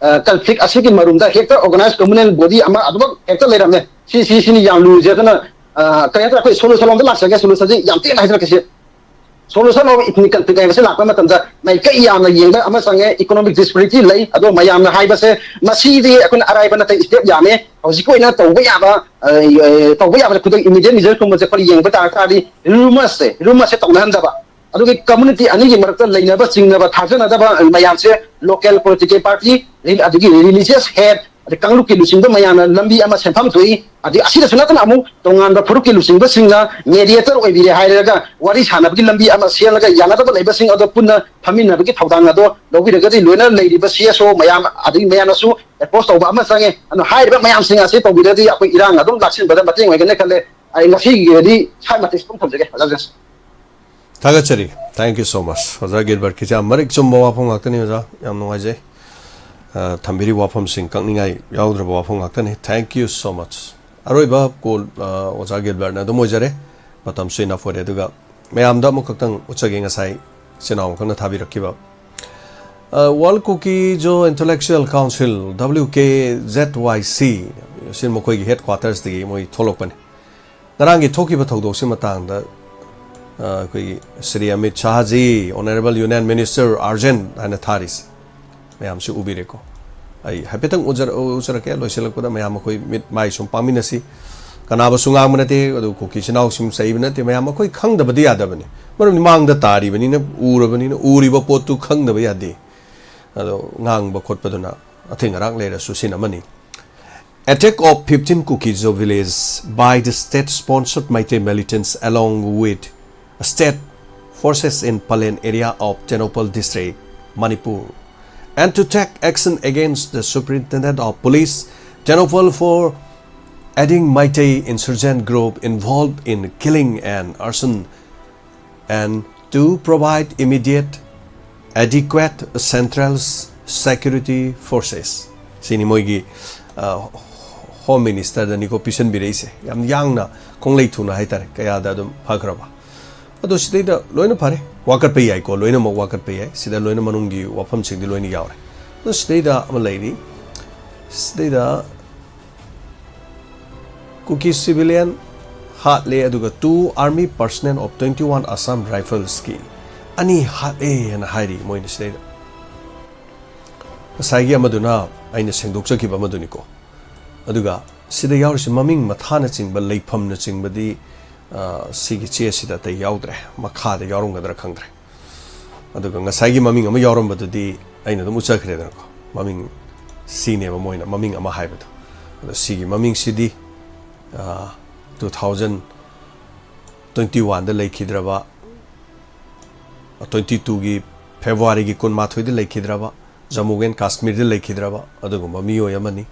ꯀꯟꯐ꯭ꯂꯤꯛ ꯑꯁꯤꯒꯤ ꯃꯔꯨꯝꯗ ꯍꯦꯛꯇ ꯑꯣꯔꯒꯅꯥꯏꯖ ꯀꯃꯨꯅꯦꯜ ꯕꯣꯗꯤ ꯑꯃ ꯑꯗꯨꯃꯛ ꯍꯦꯛꯇ ꯂꯩꯔꯝꯃꯦ꯫ ꯁꯤ ꯁꯤ ꯁꯤꯅꯤ ꯌꯥꯝ ꯂꯨꯔꯤꯁꯦ꯫ ꯑꯗꯨꯅ ꯑ, ꯀꯩ ꯍꯥꯏꯇꯥꯔꯦ, ꯑꯩꯈꯣꯏ ꯁꯣꯂꯨꯁꯟ ꯂꯣꯝꯗ ꯂꯥꯛꯆꯒꯦ꯫ ꯁꯣꯂꯨꯁꯟꯁꯦ ꯌꯥꯝ ꯇꯦꯟꯅ ꯍꯥꯏꯖꯔꯛꯀꯦ꯫ ꯁꯤ ꯁꯣꯂꯨꯁꯟ ꯑꯣꯐ ꯏꯊꯅꯤꯛ ꯀꯟꯐ꯭ꯂꯤꯛ ꯍꯥꯏꯕꯁꯤ ꯂꯥꯛꯄ ꯃꯇꯝꯗ ꯃꯥꯏꯀꯩ ꯌꯥꯝꯅ ꯌꯦꯡꯕ ꯑꯃ ꯆꯪꯉꯦ꯫ ꯏꯀꯣꯅꯣꯃꯤꯛ ꯗꯤꯁꯄꯦꯔꯤꯇꯤ ꯂꯩ꯫ ꯑꯗꯣ ꯃꯌꯥꯝꯅ ꯍꯥꯏꯕꯁꯦ ꯃꯁꯤꯗꯤ ꯑꯩꯈꯣꯏꯅ ꯑꯔꯥꯏꯕ ꯅꯠꯇꯦ, ꯁ꯭ꯇꯦꯞ ꯌꯥꯝꯃꯦ꯫ ꯍꯧꯖꯤꯛꯀꯤ ꯑꯣꯏꯅ ꯇꯧꯕ ꯌꯥꯕ ꯑ, ꯑ, ꯇꯧꯕ ꯌꯥꯕ ꯈꯨꯗꯛ ꯏꯃꯤꯗꯤꯌꯦꯠ ꯃꯤꯖꯔ ꯀꯨꯝꯕꯁꯦ ꯑꯩꯈꯣꯏꯅ ꯌꯦꯡꯕ ꯇꯥꯔ ꯇꯥꯔꯗꯤ ꯔꯨꯃꯔꯁꯁꯦ ꯔꯨꯃꯔꯁꯁꯦ ꯇꯧꯅꯍꯟꯗꯕ꯫ ꯑꯗꯨꯒꯤ ꯀꯝꯃꯨꯅꯤꯇꯤ ꯑꯅꯤꯒꯤ ꯃꯔꯛꯇ ꯂꯩꯅꯕ ꯆꯤꯡꯅꯕ ꯊꯥꯖꯅꯗꯕ ꯃꯌꯥꯝꯁꯦ ꯂꯣꯀꯦꯜ ꯄꯣꯂꯤꯇꯤꯀꯦꯜ ꯄꯥꯔꯇꯤ ꯑꯗꯒꯤ ꯔꯤꯂꯤꯖꯤꯌꯁ ꯍꯦꯗ ꯑꯗꯩ ꯀꯥꯡꯂꯨꯞꯀꯤ ꯂꯨꯆꯤꯡꯕ ꯃꯌꯥꯝꯅ ꯂꯝꯕꯤ ꯑꯃ ꯁꯦꯟꯐꯝ ꯊꯣꯛꯏ꯫ ꯑꯗꯩ ꯑꯁꯤꯗꯁꯨ ꯅꯠꯇꯅ ꯑꯃꯨꯛ ꯇꯣꯉꯥꯟꯕ ꯐꯨꯔꯨꯞꯀꯤ ꯂꯨꯆꯤꯡꯕꯁꯤꯡꯅ ꯃꯦꯗꯤꯌꯦꯇꯔ ꯑꯣꯏꯕꯤꯔꯦ ꯍꯥꯏꯔꯒ ꯋꯥꯔꯤ ꯁꯥꯟꯅꯕꯒꯤ ꯂꯝꯕꯤ ꯑꯃ ꯁꯦꯝꯂꯒ ꯌꯥꯅꯗꯕ ꯂꯩꯕꯁꯤꯡ ꯑꯗꯣ ꯄꯨꯟꯅ ꯐꯝꯃꯤꯟꯅꯕꯒꯤ ꯊꯧꯗꯥꯡ ꯑꯗꯣ ꯂꯧꯕꯤꯔꯒꯗꯤ ꯂꯣꯏꯅ ꯂꯩꯔꯤꯕ ꯁꯤ ꯑꯦꯁ ꯑꯣ ꯃꯌꯥꯝ ꯑꯗꯒꯤ ꯃꯌꯥꯝꯅꯁꯨ ꯑꯦꯄ꯭ꯔꯣꯁ ꯇꯧꯕ ꯑꯃ ꯆꯪꯉꯦ꯫ ꯑꯗꯨꯅ ꯍꯥꯏꯔꯤꯕ ꯃꯌꯥꯝꯁꯤꯡ ꯑꯁꯤ ꯇꯧꯕꯤꯔꯒꯗꯤ ꯑꯩꯈꯣꯏ ꯏꯔꯥꯡ ꯑꯗꯨꯝ ꯂꯥꯛꯁꯤꯟꯕꯗ ꯃꯇꯦꯡ ꯑꯣꯏꯒꯅꯤ ꯈꯜꯂꯦ꯫ ꯑꯩ ꯉꯁꯤꯒꯤꯗꯤ ꯁ꯭ꯋꯥꯏ ꯃꯇꯤꯛ ꯑꯗꯨꯝ ꯊꯝꯖꯒꯦ, ꯑꯣꯖꯥ ꯖꯦꯝꯁ꯫ ꯊꯥꯒꯠꯆꯔꯤ꯫ Thank you so much, ꯑꯣꯖꯥ ꯒꯤꯜꯕꯔꯠꯀꯤꯁꯦ ꯌꯥꯝ ꯃꯔꯤꯛ ꯆꯨꯝꯕ ꯋꯥꯐꯝ ꯉꯥꯛꯇꯅꯤ ꯑꯣꯖꯥ, ꯌꯥꯝ ꯅꯨꯡꯉꯥꯏꯖꯩ꯫ ꯑ, ꯊꯝꯕꯤꯔꯤꯕ ꯋꯥꯐꯝꯁꯤꯡ ꯀꯛꯅꯤꯡꯉꯥꯏ ꯌꯥꯎꯗ꯭ꯔꯕ ꯋꯥꯐꯝ ꯉꯥꯛꯇꯅꯤ꯫ Thank you so much꯫ ꯑꯔꯣꯏꯕ ꯀꯣꯜ, ꯑ, ꯑꯣꯖꯥ ꯒꯤꯜꯕꯔꯠꯅ ꯑꯗꯨꯝ ꯑꯣꯏꯖꯔꯦ꯫ ꯃꯇꯝꯁꯨ enough ꯑꯣꯏꯔꯦ꯫ ꯑꯗꯨꯒ ꯃꯌꯥꯝꯗ ꯑꯃꯨꯛꯈꯛꯇꯪ ꯎꯠꯆꯒꯦ, ꯉꯁꯥꯏ ꯏꯆꯤꯟ ꯏꯅꯥꯎ ꯑꯃꯈꯛꯅ ꯊꯥꯕꯤꯔꯛꯈꯤꯕ꯫ ꯑ, World Kuki Zo Intellectual Council, W K Z Y C, ꯁꯤ ꯃꯈꯣꯏꯒꯤ ꯍꯦꯗ ꯀ꯭ꯋꯥꯇꯔꯁꯇꯒꯤ ꯃꯣꯏ ꯊꯣꯛꯂꯛꯄꯅꯤ꯫ ꯉꯔꯥꯡꯒꯤ ꯊꯣꯛꯈꯤꯕ ꯊꯧꯗꯣꯛꯁꯤ ꯃꯇꯥꯡꯗ ꯑ, ꯑꯩꯈꯣꯏꯒꯤ Shri Amit ꯁꯥꯍꯖꯤ, Honourable Union Minister Urgent ꯍꯥꯏꯅ ꯊꯥꯔꯤꯁꯦ ꯃꯌꯥꯝꯁꯤ ꯎꯕꯤꯔꯦꯀꯣ꯫ ꯑꯩ ꯍꯥꯏꯐꯦꯠꯇꯪ ꯎꯖꯔ-, ꯎꯖꯔꯛꯀꯦ꯫ ꯂꯣꯏꯁꯤꯜꯂꯛꯄꯗ ꯃꯌꯥꯝ ꯑꯩꯈꯣꯏ ꯃꯤꯠ ꯃꯥꯏ ꯁꯨꯝ ꯄꯥꯡꯃꯤꯟꯅꯁꯤ꯫ ꯀꯅꯥꯕꯨꯁꯨ ꯉꯥꯡꯕ ꯅꯠꯇꯦ, ꯑꯗꯨ ꯀꯨꯀꯤ ꯏꯆꯤꯟ ꯏꯅꯥꯎꯁꯤꯡ ꯆꯩꯕ ꯅꯠꯇꯦ꯫ ꯃꯌꯥꯝ ꯑꯩꯈꯣꯏ ꯈꯪꯗꯕꯗꯤ ꯌꯥꯗꯕꯅꯤ, ꯃꯔꯝꯗꯤ ꯃꯥꯡꯗ ꯇꯥꯔꯤꯕꯅꯤꯅ, ꯎꯔꯕꯅꯤꯅ, ꯎꯔꯤꯕ ꯄꯣꯠꯇꯨ ꯈꯪꯗꯕ ꯌꯥꯗꯦ꯫ ꯑꯗꯣ ꯉꯥꯡꯕ ꯈꯣꯠꯄꯗꯨꯅ ꯑꯊꯤꯡ ꯑꯔꯥꯛ ꯂꯩꯔꯁꯨ ꯁꯤꯅ ꯑꯃꯅꯤ꯫ Attack of fifteen Kuki-Zo village by the state-sponsored Meitei militants along with state forces in Palen area of Tengnoupal district, Manipur, and to take action against the Superintendent of Police, Tengnoupal, for adding Meitei insurgent group involved in killing and arson, and to provide immediate adequate central security forces꯫ ꯁꯤꯅꯤ ꯃꯣꯏꯒꯤ, ꯑ, Home Minister-ꯗꯅꯤꯀꯣ ꯄꯤꯁꯟꯕꯤꯔꯛꯏꯁꯦ꯫ ꯌꯥꯝ ꯌꯥꯡꯅ, ꯈꯣꯡꯂꯩ ꯊꯨꯅ ꯍꯥꯏꯇꯥꯔꯦ, ꯀꯌꯥꯗ ꯑꯗꯨꯝ ꯐꯈ꯭ꯔꯕ꯫ ꯑꯗꯣ ꯁꯤꯗꯩꯗ ꯂꯣꯏꯅ ꯐꯔꯦ, ꯋꯥꯀꯠꯄ ꯌꯥꯏꯀꯣ, ꯂꯣꯏꯅꯃꯛ ꯋꯥꯀꯠꯄ ꯌꯥꯏ꯫ ꯁꯤꯗ ꯂꯣꯏꯅ ꯃꯅꯨꯡꯒꯤ ꯋꯥꯐꯝꯁꯤꯡꯗꯤ ꯂꯣꯏꯅ ꯌꯥꯎꯔꯦ꯫ ꯑꯗꯣ ꯁꯤꯗꯩꯗ ꯑꯃ ꯂꯩꯔꯤ, ꯁꯤꯗꯩꯗ Kuki civilian ꯍꯥꯠꯂꯦ, ꯑꯗꯨꯒ two army personnel of twenty-one Assam Rifles-ꯀꯤ ꯑꯅꯤ ꯍꯥꯠꯂꯦ ꯍꯥꯏꯅ ꯍꯥꯏꯔꯤ ꯃꯣꯏꯅ ꯁꯤꯗꯩꯗ꯫ ꯉꯁꯥꯏꯒꯤ ꯑꯃꯗꯨꯅ ꯑꯩꯅ ꯁꯦꯡꯗꯣꯛꯆꯈꯤꯕ ꯑꯃꯗꯨꯅꯤꯀꯣ꯫ ꯑꯗꯨꯒ ꯁꯤꯗ ꯌꯥꯎꯔꯤꯁꯤ ꯃꯃꯤꯡ ꯃꯊꯥꯅꯆꯤꯡꯕ, ꯂꯩꯐꯝꯅꯆꯤꯡꯕꯗꯤ, ꯑ, ꯁꯤꯒꯤ ꯆꯦ ꯑꯁꯤꯗ ꯑꯇꯩ ꯌꯥꯎꯗ꯭ꯔꯦ, ꯃꯈꯥꯗ ꯌꯥꯎꯔꯝꯒꯗ꯭ꯔꯥ ꯈꯪꯗ꯭ꯔꯦ꯫ ꯑꯗꯨꯒ ꯉꯁꯥꯏꯒꯤ ꯃꯃꯤꯡ ꯑꯃ ꯌꯥꯎꯔꯝꯕꯗꯨꯗꯤ ꯑꯩꯅ ꯑꯗꯨꯝ ꯎꯠꯆꯈ꯭ꯔꯦꯗꯅꯀꯣ, ꯃꯃꯤꯡ ꯁꯤꯅꯦꯕ ꯃꯣꯏꯅ ꯃꯃꯤꯡ ꯑꯃ ꯍꯥꯏꯕꯗꯣ꯫ ꯑꯗꯣ ꯁꯤꯒꯤ ꯃꯃꯤꯡꯁꯤꯗꯤ, ꯑ, two thousand twenty-one-ꯗ ꯂꯩꯈꯤꯗ꯭ꯔꯕ, twenty-two-ꯒꯤ February-ꯒꯤ ꯀꯨꯟꯃꯥꯊꯣꯏꯗ ꯂꯩꯈꯤꯗ꯭ꯔꯕ, Jammu and Kashmir-ꯗ ꯂꯩꯈꯤꯗ꯭ꯔꯕ ꯑꯗꯨꯒꯨꯝꯕ ꯃꯤꯑꯣꯏ ꯑꯃꯅꯤ꯫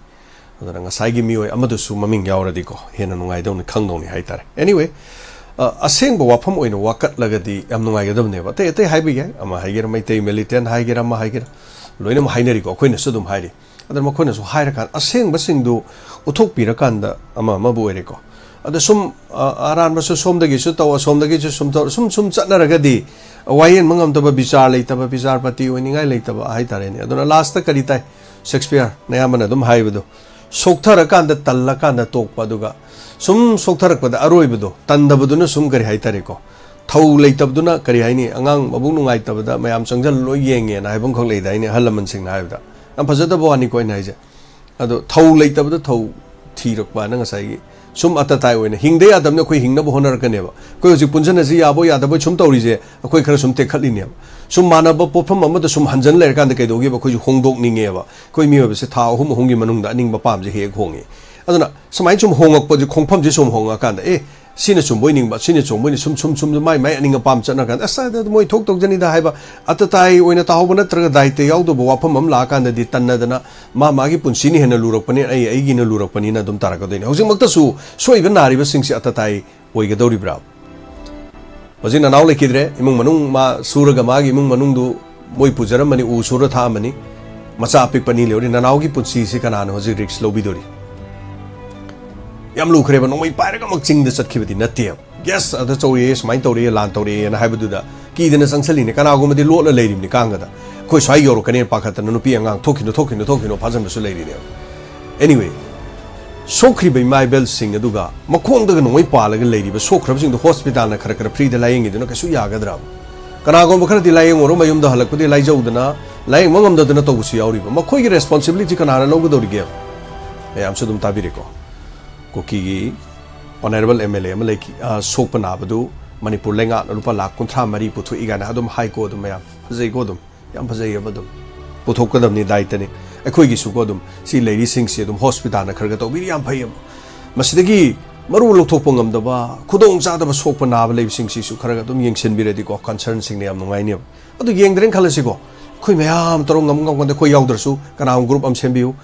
ꯑꯗꯨꯅ ꯉꯁꯥꯏꯒꯤ ꯃꯤꯑꯣꯏ ꯑꯃꯗꯨꯁꯨ ꯃꯃꯤꯡ ꯌꯥꯎꯔꯗꯤꯀꯣ, ꯍꯦꯟꯅ ꯅꯨꯡꯉꯥꯏꯗꯧꯅꯤ, ꯈꯪꯗꯧꯅꯤ ꯍꯥꯏꯇꯥꯔꯦ꯫ Anyway, ꯑ, ꯑꯁꯦꯡꯕ ꯋꯥꯐꯝ ꯑꯣꯏꯅ ꯋꯥꯀꯠꯂꯒꯗꯤ ꯌꯥꯝ ꯅꯨꯡꯉꯥꯏꯒꯗꯕꯅꯦꯕ꯫ ꯑꯇꯩ ꯑꯇꯩ ꯍꯥꯏꯕ ꯌꯥꯏ, ꯑꯃ ꯍꯥꯏꯒꯦꯔꯥ, ꯃꯩꯇꯩ militant ꯍꯥꯏꯒꯦꯔꯥ, ꯑꯃ ꯍꯥꯏꯒꯦꯔꯥ, ꯂꯣꯏꯅꯃꯛ ꯍꯥꯏꯅꯔꯤꯀꯣ, ꯑꯩꯈꯣꯏꯅꯁꯨ ꯑꯗꯨꯝ ꯍꯥꯏꯔꯤ꯫ ꯑꯗꯨꯅ ꯃꯈꯣꯏꯅꯁꯨ ꯍꯥꯏꯔꯀꯥꯟꯗ ꯑꯁꯦꯡꯕꯁꯤꯡꯗꯨ ꯎꯠꯊꯣꯛꯄꯤꯔꯀꯥꯟꯗ ꯑꯃ ꯑꯃꯕꯨ ꯑꯣꯏꯔꯦꯀꯣ꯫ ꯑꯗ ꯁꯨꯝ, ꯑ, ꯑꯔꯥꯟꯕꯁꯨ ꯁꯣꯝꯗꯒꯤꯁꯨ ꯇꯧ, ꯑꯁꯣꯝꯗꯒꯤꯁꯨ ꯁꯨꯝ ꯇꯧ, ꯁꯨꯝ, ꯁꯨꯝ ꯆꯠꯅꯔꯒꯗꯤ ꯋꯥꯌꯦꯟꯕ ꯉꯝꯗꯕ, ꯕꯤꯆꯥꯔ ꯂꯩꯇꯕ, ꯕꯤꯆꯥꯔꯄꯇꯤ ꯑꯣꯏꯅꯤꯡꯉꯥꯏ ꯂꯩꯇꯕ ꯍꯥꯏꯇꯥꯔꯦꯅꯦ꯫ ꯑꯗꯨꯅ last-ꯇ ꯀꯔꯤ ꯇꯥꯏ? Shakespeare-ꯅ ꯑꯌꯥꯝꯕꯅ ꯑꯗꯨꯝ ꯍꯥꯏꯕꯗꯣ, ꯁꯣꯛꯊꯔꯀꯥꯟꯗ ꯇꯜꯂꯀꯥꯟꯗ ꯇꯣꯛꯄ, ꯑꯗꯨꯒ ꯁꯨꯝ ꯁꯣꯛꯊꯔꯛꯄꯗ ꯑꯔꯣꯏꯕꯗꯣ, ꯇꯟꯗꯕꯗꯨꯅ ꯁꯨꯝ ꯀꯔꯤ ꯍꯥꯏꯇꯥꯔꯦꯀꯣ, ꯊꯧ ꯂꯩꯇꯕꯗꯨꯅ ꯀꯔꯤ ꯍꯥꯏꯅꯤ, ꯑꯉꯥꯡ ꯃꯕꯨꯛ ꯅꯨꯡꯉꯥꯏꯇꯕꯗ ꯃꯌꯥꯝ ꯆꯪꯁꯤꯜꯂ ꯂꯣꯏ ꯌꯦꯡꯉꯦꯅ ꯍꯥꯏꯕ ꯑꯃꯈꯛ ꯂꯩꯗꯥꯏꯅꯦ, ꯑꯍꯜ ꯂꯃꯟꯁꯤꯡꯅ ꯍꯥꯏꯕꯗ꯫ ꯌꯥꯝ ꯐꯖꯗꯕ ꯋꯥꯅꯤꯀꯣ ꯑꯩꯅ ꯍꯥꯏꯁꯦ꯫ ꯑꯗꯣ ꯊꯧ ꯂꯩꯇꯕꯗ ꯊꯧ ꯊꯤꯔꯛꯄ ꯍꯥꯏꯅ ꯉꯁꯥꯏꯒꯤ ꯁꯨꯝ ꯑꯇꯇꯥꯏ ꯑꯣꯏꯅ ꯍꯤꯡꯗ ꯌꯥꯗꯕꯅꯤ, ꯑꯩꯈꯣꯏ ꯍꯤꯡꯅꯕ ꯍꯣꯠꯅꯔꯛꯀꯅꯦꯕ꯫ ꯑꯩꯈꯣꯏ ꯍꯧꯖꯤꯛ ꯄꯨꯟꯁꯤꯟꯅꯁꯤ ꯌꯥꯕꯣꯏ ꯌꯥꯗꯕꯣꯏ ꯁꯨꯝ ꯇꯧꯔꯤꯁꯦ, ꯑꯩꯈꯣꯏ ꯈꯔ ꯁꯨꯝ ꯇꯦꯛꯈꯠꯂꯤꯅꯦꯕ꯫ ꯁꯨꯝ ꯃꯥꯟꯅꯕ ꯄꯣꯠꯐꯝ ꯑꯃꯗ ꯁꯨꯝ ꯍꯟꯖꯟ ꯂꯩꯔꯀꯥꯟꯗ ꯀꯩꯗꯧꯒꯦꯕ, ꯑꯩꯈꯣꯏꯁꯨ ꯍꯣꯡꯗꯣꯛꯅꯤꯡꯉꯦꯕ꯫ ꯑꯩꯈꯣꯏ ꯃꯤꯑꯣꯏꯕꯁꯦ ꯊꯥ ꯑꯍꯨꯝ ꯑꯍꯨꯝꯒꯤ ꯃꯅꯨꯡꯗ ꯑꯅꯤꯡꯕ ꯄꯥꯝꯁꯦ ꯍꯦꯛ ꯍꯣꯡꯉꯤ꯫ ꯑꯗꯨꯅ ꯁꯨꯃꯥꯏꯅ ꯁꯨꯝ ꯍꯣꯡꯉꯛꯄꯁꯦ, ꯈꯣꯡꯐꯝꯁꯦ ꯁꯨꯝ ꯍꯣꯡꯉꯛꯑꯀꯥꯟꯗ, ꯑꯦ, ꯁꯤꯅ ꯆꯨꯝꯕꯣꯏ ꯅꯤꯡꯕ, ꯁꯤꯅ ꯆꯨꯝꯕꯣꯏ ꯅꯤꯡ-, ꯁꯨꯝ, ꯁꯨꯝ, ꯁꯨꯝ, ꯃꯥꯏ, ꯃꯥꯏ ꯑꯅꯤꯡ ꯑꯄꯥꯝ ꯆꯠꯅꯔꯀꯥꯟꯗ, "ꯑꯁ, ꯑꯗ ꯃꯣꯏ ꯊꯣꯛ ꯇꯧꯖꯅꯤꯗ" ꯍꯥꯏꯕ ꯑꯇꯇꯥꯏ ꯑꯣꯏꯅ ꯇꯥꯍꯧꯕ ꯅꯠꯇ꯭ꯔꯒ ꯗꯥꯏꯇ ꯌꯥꯎꯗꯕ ꯋꯥꯐꯝ ꯑꯃ ꯂꯥꯛꯑꯀꯥꯟꯗꯗꯤ ꯇꯟꯅꯗꯅ, "ꯃꯥ ꯃꯥꯒꯤ ꯄꯨꯟꯁꯤꯅ ꯍꯦꯟꯅ ꯂꯨꯔꯛꯄꯅꯤ, ꯑꯩ ꯑꯩꯒꯤꯅ ꯂꯨꯔꯛꯄꯅꯤꯅ" ꯑꯗꯨꯝ ꯇꯥꯔꯛꯀꯗꯣꯏꯅꯤ꯫ ꯍꯧꯖꯤꯛꯃꯛꯇꯁꯨ ꯁꯣꯛꯏꯕ ꯅꯥꯔꯤꯕꯁꯤꯡꯁꯤ ꯑꯇꯇꯥꯏ ꯑꯣꯏꯒꯗꯧꯔꯤꯕ꯭ꯔꯥ? ꯍꯧꯖꯤꯛ ꯅꯅꯥꯎ ꯂꯩꯈꯤꯗ꯭ꯔꯦ, ꯏꯃꯨꯡ ꯃꯅꯨꯡ ꯃꯥ ꯁꯨꯔꯒ ꯃꯥꯒꯤ ꯏꯃꯨꯡ ꯃꯅꯨꯡꯗꯨ ꯃꯣꯏ ꯄꯨꯖꯔꯝꯃꯅꯤ, ꯎ ꯁꯨꯔ ꯊꯥꯛꯑꯝꯃꯅꯤ, ꯃꯆꯥ ꯑꯄꯤꯛꯄ ꯑꯅꯤ ꯂꯩꯍꯧꯔꯤ꯫ ꯅꯅꯥꯎꯒꯤ ꯄꯨꯟꯁꯤꯁꯤ ꯀꯅꯥꯅ ꯍꯧꯖꯤꯛ ꯔꯤꯛꯁ ꯂꯧꯕꯤꯗꯣꯔꯤ? ꯌꯥꯝ ꯂꯨꯈ꯭ꯔꯦꯕ꯫ ꯅꯣꯡꯃꯩ ꯄꯥꯏꯔꯒꯃꯛ ꯆꯤꯡꯗ ꯆꯠꯈꯤꯕꯗꯤ ꯅꯠꯇꯦꯕ꯫ ꯒ꯭ꯌꯥꯁ ꯑꯗ ꯆꯧꯔꯤꯌꯦ, ꯁꯨꯃꯥꯏꯅ ꯇꯧꯔꯤꯌꯦ, ꯂꯥꯟ ꯇꯧꯔꯤꯌꯦꯅ ꯍꯥꯏꯕꯗꯨꯗ ꯀꯤꯗꯅ ꯆꯪꯁꯤꯜꯂꯤꯅꯦ꯫ ꯀꯅꯥꯒꯨꯝꯕꯗꯤ ꯂꯣꯠꯂ ꯂꯩꯔꯤꯕꯅꯤ ꯀꯥꯡꯒꯗ꯫ ꯑꯩꯈꯣꯏ ꯁ꯭ꯋꯥꯏ ꯌꯧꯔꯛꯀꯅꯦꯅ ꯄꯥꯈꯠꯇꯅ ꯅꯨꯄꯤ ꯑꯉꯥꯡ "ꯊꯣꯛꯈꯤꯅꯨ, ꯊꯣꯛꯈꯤꯅꯨ, ꯊꯣꯛꯈꯤꯅꯨ" ꯐꯥꯖꯟꯕꯁꯨ ꯂꯩꯔꯤꯅꯦꯕ꯫ Anyway, ꯁꯣꯛꯈ꯭ꯔꯤꯕ ꯏꯃꯥ ꯏꯕꯦꯜꯁꯤꯡ ꯑꯗꯨꯒ ꯃꯈꯣꯡꯗꯒ ꯅꯣꯡꯃꯩ ꯄꯥꯜꯂꯒ ꯂꯩꯔꯤꯕ ꯁꯣꯛꯈ꯭ꯔꯕꯁꯤꯡꯗꯣ ꯍꯣꯁꯄꯤꯇꯥꯜꯅ ꯈꯔ ꯈꯔ ꯐ꯭ꯔꯤꯗ ꯂꯥꯌꯦꯡꯉꯤꯗꯨꯅ ꯀꯩꯁꯨ ꯌꯥꯒꯗ꯭ꯔꯕ? ꯀꯅꯥꯒꯨꯝꯕ ꯈꯔꯗꯤ ꯂꯥꯌꯦꯡꯉꯨꯔ ꯃꯌꯨꯝꯗ ꯍꯜꯂꯛꯄꯗꯤ ꯂꯥꯏꯖꯧꯗꯅ ꯂꯥꯌꯦꯡꯕ ꯉꯝꯗꯗꯅ ꯇꯧꯕꯁꯨ ꯌꯥꯎꯔꯤꯕ꯫ ꯃꯈꯣꯏꯒꯤ ꯔꯦꯁꯄꯣꯟꯁꯤꯕꯤꯂꯤꯇꯤ ꯀꯅꯥꯅ ꯂꯧꯒꯗꯧꯔꯤꯒꯦ? ꯃꯌꯥꯝꯁꯨ ꯑꯗꯨꯝ ꯇꯥꯕꯤꯔꯦꯀꯣ꯫ ꯀꯨꯀꯤꯒꯤ ꯑꯣꯅꯔꯦꯕꯜ ꯑꯦꯝ ꯑꯦꯜ ꯑꯦ ꯑꯃ ꯂꯩꯈꯤ, ꯑ, ꯁꯣꯛꯄ ꯅꯥꯕꯗꯨ ꯃꯅꯤꯄꯨꯔ ꯂꯩꯉꯥꯛꯅ ꯂꯨꯄꯥ ꯂꯥꯈ ꯀꯨꯟꯊ꯭ꯔꯥ ꯃꯔꯤ ꯄꯨꯊꯣꯛꯏ ꯀꯥꯏꯅ ꯑꯗꯨꯝ ꯍꯥꯏꯀꯣ, ꯑꯗꯨꯝ ꯃꯌꯥꯝ ꯐꯖꯩꯀꯣ, ꯑꯗꯨꯝ ꯌꯥꯝ ꯐꯖꯩꯌꯦꯕ꯫ ꯑꯗꯨꯝ ꯄꯨꯊꯣꯛꯀꯗꯕꯅꯤ, ꯗꯥꯏꯇꯅꯤ꯫ ꯑꯩꯈꯣꯏꯒꯤꯁꯨꯀꯣ ꯑꯗꯨꯝ ꯁꯤ ꯂꯩꯔꯤꯁꯤꯡꯁꯤ ꯑꯗꯨꯝ ꯍꯣꯁꯄꯤꯇꯥꯜꯅ ꯈꯔ ꯈꯔ ꯇꯧꯕꯤꯔꯤ, ꯌꯥꯝ ꯐꯩꯌꯦꯕ꯫ ꯃꯁꯤꯗꯒꯤ ꯃꯔꯨ ꯂꯧꯊꯣꯛꯄ ꯉꯝꯗꯕ, ꯈꯨꯗꯣꯡ ꯆꯥꯗꯕ ꯁꯣꯛꯄ ꯅꯥꯕ ꯂꯩꯕꯁꯤꯡꯁꯤꯁꯨ ꯈꯔ ꯈꯔ ꯑꯗꯨꯝ ꯌꯦꯡꯁꯤꯟꯕꯤꯔꯗꯤꯀꯣ, ꯀꯟꯁꯔꯟꯁꯤꯡꯅ ꯌꯥꯝ ꯅꯨꯡꯉꯥꯏꯅꯦꯕ꯫ ꯑꯗꯨ ꯌꯦꯡꯗ꯭ꯔꯦꯅ ꯈꯜꯂꯁꯤꯀꯣ, ꯑꯩꯈꯣꯏ ꯃꯌꯥꯝ ꯇꯧꯔ ꯉꯝ ꯉꯝꯀꯥꯟꯗ ꯑꯩꯈꯣꯏ ꯌꯥꯎꯗ꯭ꯔꯁꯨ ꯀꯅꯥꯒꯨꯝꯕ ꯒ꯭ꯔꯨꯞ ꯑꯃ ꯁꯦꯝꯕꯤꯌꯨ,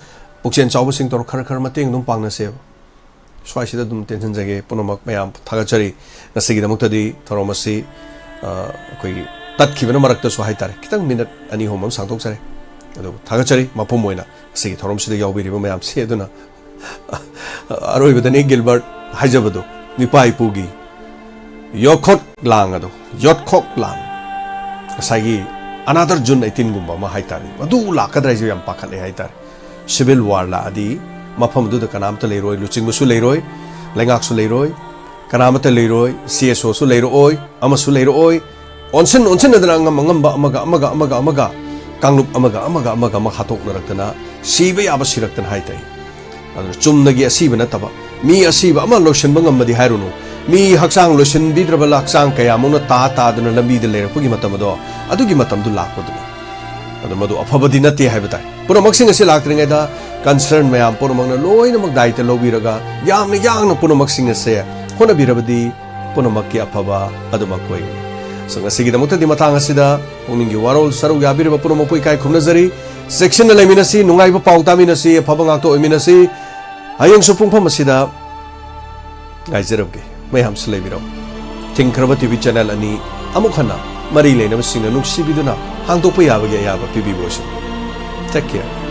ꯄꯨꯛꯆꯦꯜ ꯆꯥꯎꯕꯁꯤꯡ ꯇꯧꯔ ꯈꯔ ꯈꯔ ꯃꯇꯦꯡ ꯑꯗꯨꯝ ꯄꯥꯡꯅꯁꯦꯕ꯫ ꯁ꯭ꯋꯥꯏꯁꯤꯗ ꯑꯗꯨꯝ ꯇꯦꯟꯁꯤꯟꯖꯒꯦ꯫ ꯄꯨꯝꯅꯃꯛ ꯃꯌꯥꯝ ꯊꯥꯒꯠꯆꯔꯤ꯫ ꯉꯁꯤꯒꯤꯗꯃꯛꯇꯗꯤ ꯊꯧꯔꯝ ꯑꯁꯤ, ꯑ, ꯑꯩꯈꯣꯏꯒꯤ ꯇꯠꯈꯤꯕꯅ ꯃꯔꯛꯇꯁꯨ ꯍꯥꯏꯇꯥꯔꯦ, ꯈꯤꯇꯪ ꯃꯤꯅꯠ ꯑꯅꯤ ꯑꯍꯨꯝ ꯑꯃ ꯁꯥꯡꯗꯣꯛꯆꯔꯦ꯫ ꯑꯗꯨꯕꯨ ꯊꯥꯒꯠꯆꯔꯤ ꯃꯄꯨꯝ ꯑꯣꯏꯅ ꯉꯁꯤꯒꯤ ꯊꯧꯔꯝꯁꯤꯗ ꯌꯥꯎꯕꯤꯔꯤꯕ ꯃꯌꯥꯝꯁꯦ꯫ ꯑꯗꯨꯅ ꯑꯔꯣꯏꯕꯗꯅꯤ ꯒꯤꯜꯕꯔꯠ ꯍꯥꯏꯖꯕꯗꯣ, ꯏꯄꯥ ꯏꯄꯨꯒꯤ ꯌꯣꯠꯈꯣꯛ ꯂꯥꯡ ꯑꯗꯣ, ꯌꯣꯠꯈꯣꯛ ꯂꯥꯡ, ꯉꯁꯥꯏꯒꯤ another June eighteen ꯒꯨꯝꯕ ꯑꯃ ꯍꯥꯏꯇꯥꯔꯦ, ꯑꯗꯨ ꯂꯥꯛꯀꯗ꯭ꯔꯥ ꯍꯥꯏꯁꯦ ꯌꯥꯝ ꯄꯥꯈꯠꯂꯦ ꯍꯥꯏꯇꯥꯔꯦ꯫ ꯁꯤꯚꯤꯜ ꯋꯥꯔ ꯂꯥꯛꯑꯗꯤ ꯃꯐꯝ ꯑꯗꯨꯗ ꯀꯅꯥꯝꯇ ꯂꯩꯔꯣꯏ, ꯂꯨꯆꯤꯡꯕꯁꯨ ꯂꯩꯔꯣꯏ, ꯂꯩꯉꯥꯛꯁꯨ ꯂꯩꯔꯣꯏ, ꯀꯅꯥꯃꯠꯇ ꯂꯩꯔꯣꯏ, ꯁꯤ ꯑꯦꯁ ꯑꯣꯁꯨ ꯂꯩꯔꯛꯑꯣꯏ, ꯑꯃꯁꯨ ꯂꯩꯔꯛꯑꯣꯏ꯫ ꯑꯣꯟꯁꯤꯟ ꯑꯣꯟꯁꯤꯟꯅꯗꯅ ꯑꯉꯝ ꯑꯉꯝꯕ ꯑꯃꯒ ꯑꯃꯒ ꯑꯃꯒ ꯑꯃꯒ, ꯀꯥꯡꯂꯨꯞ ꯑꯃꯒ ꯑꯃꯒ ꯑꯃꯒ ꯑꯃ ꯍꯥꯠꯇꯣꯛꯅꯔꯛꯇꯅ ꯁꯤꯕ ꯌꯥꯕ ꯁꯤꯔꯛꯇꯅ ꯍꯥꯏ ꯇꯥꯏ꯫ ꯑꯗꯨꯅ ꯆꯨꯝꯅꯒꯤ ꯑꯁꯤꯕ ꯅꯠꯇꯕ, ꯃꯤ ꯑꯁꯤꯕ ꯑꯃ ꯂꯣꯏꯁꯤꯟꯕ ꯉꯝꯕꯗꯤ ꯍꯥꯏꯔꯨꯅꯨ, ꯃꯤ ꯍꯛꯆꯥꯡ ꯂꯣꯏꯁꯤꯟꯕꯤꯗ꯭ꯔꯕ ꯍꯛꯆꯥꯡ ꯀꯌꯥꯃꯨꯛꯅ ꯇꯥ ꯇꯥꯗꯨꯅ ꯂꯝꯕꯤꯗ ꯂꯩꯔꯛꯄꯒꯤ ꯃꯇꯝ ꯑꯗꯣ, ꯑꯗꯨꯒꯤ ꯃꯇꯝꯗꯨ ꯂꯥꯛꯄꯗꯨꯅꯤ꯫ ꯑꯗꯨ ꯃꯗꯨ ꯑꯐꯕꯗꯤ ꯅꯠꯇꯦ ꯍꯥꯏꯕ ꯇꯥꯏ꯫ ꯄꯨꯝꯅꯃꯛꯁꯤꯡ ꯑꯁꯤ ꯂꯥꯛꯇ꯭ꯔꯤꯉꯩꯗ concern ꯃꯌꯥꯝ ꯄꯨꯝꯅꯃꯛꯅ ꯂꯣꯏꯅꯃꯛ ꯗꯥꯏꯇ ꯂꯧꯕꯤꯔꯒ, ꯌꯥꯝꯅ ꯌꯥꯡꯅ ꯄꯨꯝꯅꯃꯛꯁꯤꯡ ꯑꯁꯦ ꯍꯣꯠꯅꯕꯤꯔꯕꯗꯤ ꯄꯨꯝꯅꯃꯛꯀꯤ ꯑꯐꯕ ꯑꯗꯨꯃꯛ ꯑꯣꯏꯒꯅꯤ꯫ So, ꯉꯁꯤꯒꯤꯗꯃꯛꯇꯗꯤ ꯃꯇꯥꯡ ꯑꯁꯤꯗ ꯄꯨꯛꯅꯤꯡꯒꯤ ꯋꯥꯔꯣꯜ ꯁꯔꯨꯛ ꯌꯥꯕꯤꯔꯤꯕ ꯄꯨꯝꯅꯃꯛꯄꯨ ꯏꯀꯥꯏ ꯈꯨꯝꯅꯖꯔꯤ꯫ ꯆꯦꯛꯁꯤꯟꯅ ꯂꯩꯃꯤꯟꯅꯁꯤ, ꯅꯨꯡꯉꯥꯏꯕ ꯄꯥꯎ ꯇꯥꯃꯤꯟꯅꯁꯤ, ꯑꯐꯕ ꯉꯥꯛꯇ ꯑꯣꯏꯃꯤꯟꯅꯁꯤ꯫ ꯍꯌꯦꯡꯁꯨ ꯄꯨꯡꯐꯝ ꯑꯁꯤꯗ ꯉꯥꯏꯖꯔꯝꯒꯦ꯫ ꯃꯌꯥꯝꯁꯨ ꯂꯩꯕꯤꯔꯣ꯫ ꯊꯤꯡꯈ꯭ꯔꯕ ꯇꯤ ꯚꯤ ꯆꯦꯅꯦꯜ ꯑꯅꯤ ꯑꯃꯨꯛ ꯍꯟꯅ ꯃꯔꯤ ꯂꯩꯅꯕꯁꯤꯡꯅ ꯅꯨꯡꯁꯤꯕꯤꯗꯨꯅ ꯍꯥꯡꯗꯣꯛꯄ ꯌꯥꯕꯒꯤ ꯑꯌꯥꯕ ꯄꯤꯕꯤꯕ ꯑꯣꯏꯁꯅꯨ꯫ Take care.